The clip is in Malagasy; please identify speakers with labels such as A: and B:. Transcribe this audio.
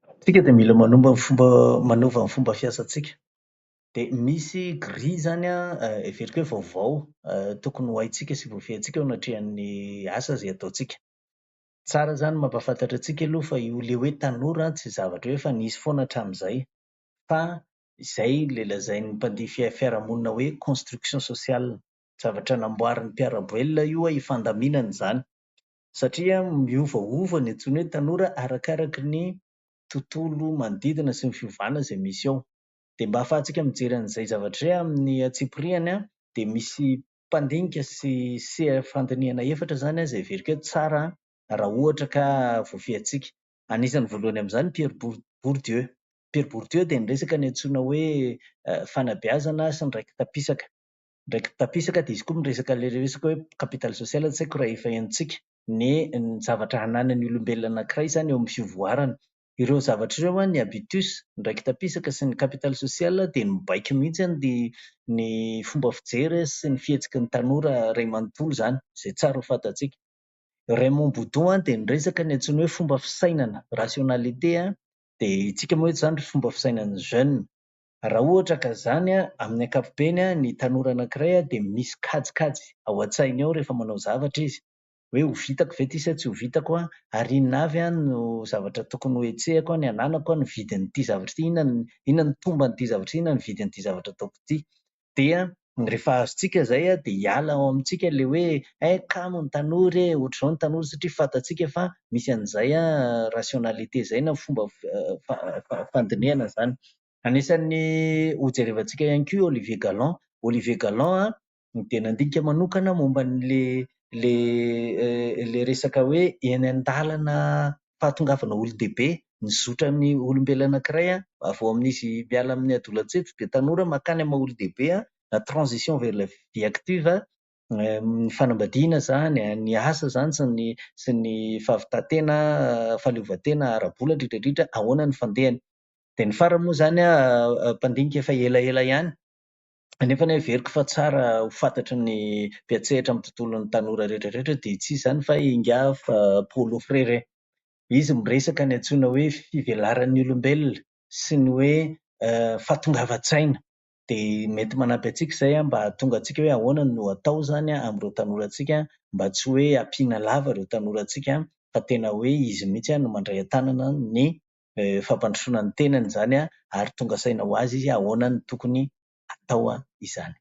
A: Tsika dia mila manomba ny fomba manova ny fomba fiasantsika. Dia misy grille izany an, heveriko hoe vaovao tokony ho haintsika sy voafehintsika eo anatrehan'ny asa izay ataontsika. Tsara izany mampahafantatra antsika aloha fa io ilay hoe tanora tsy zavatra hoe efa nisy foana hatramin'izay fa izay ilay lazain'ny mpandihy fiarahamonina hoe construction sociale. Zavatra namboarin'ny mpiara-belona io hifandaminana izany satria miovaova ny antsoina hoe tanora arakaraky ny tontolo manodidina sy ny fiovana izay misy eo. Dia mba ahafahantsika mijery an'izay zavatra izay amin'ny antsipiriany dia misy mpandinika sy seha-fandinihana efatra izany izay heveriko hoe tsara raha ohatra ka voafehintsika. Anisan'ny voalohany amin'izany Pierre Bourdieu. Pierre Bourdieu dia niresaka ny antsoina hoe fanabeazana sy ny raiki-tapisaka. Ny raiki-tapisaka dia izy koa miresaka ilay resaka hoe capital social, tsy haiko raha efa henontsika, ny zavatra ananan'ny olombelona anankiray izany eo amin'ny fivoarana. Ireo zavatra ireo, ny habitus, ny raiki-tapisaka sy ny capital social dia mibaiko mihitsy ny fomba fijery sy ny fihetsiky ny tanora iray manontolo izany, izay tsara ho fantatsika. Raymond Boudon dia niresaka ny antsoina hoe fomba fisainana, rationalité, dia isika moa eto izany fomba fisainan'ny jeune. Raha ohatra ka izany amin'ny ankapobeny ny tanora anankiray dia misy kajikajy ao an-tsainy ao rehefa manao zavatra izy, hoe ho vitako ve ity sa tsy ho vitako ary inona avy no zavatra tokony ho hetsehako, ny ananako, ny vidin'ity zavatra ity, inona inona ny tomban'ity zavatra ity, inona ny vidin'ity zavatra ataoko ity. Dia rehefa azontsika izay dia hiala ao amintsika ilay hoe eh kamo ny tanora e, ohatr'izao ny tanora satria fantatsika fa misy an'izay rationalité izay na fomba fandinihana izany. Anisan'ny hojerevantsika ihany koa Olivier Galland. Olivier Galland dia nandinika manokana momba an'ilay ilay resaka hoe eny an-dalana fahatongavana olon-dehibe, ny zotran'ny olombelona anankiray avy eo amin'izy miala amin'ny adolantsetra dia tanora mankany amin'ny maha olon-dehibe, la transition vers la vie active, ny fanambadiana izany, ny asa izany sy ny sy ny fahavitantena, fahaleovantena ara-bola indrindra indrindra, ahoana ny fandehany. Dia ny farany moa izany mpandinika efa elaela ihany nefa heveriko fa tsara ho fantatry ny mpiantsehatra amin'ny tontolon'ny tanora rehetra rehetra dia tsy iza izany fa Ingahy Paulo Freire. Izy miresaka ny antsoina hoe fivelaran'ny olombelona sy ny hoe fahatongavan-tsaina. Dia mety manampy antsika izay mba hahatonga antsika hoe ahoana no atao izany amin'ireo tanorantsika mba tsy hoe ampiana lava ireo tanorantsika fa tena hoe izy mihitsy no mandray an-tanana ny fampandrosoana ny tenany izany ary tonga saina ho azy izy ahoana no tokony hatao izany.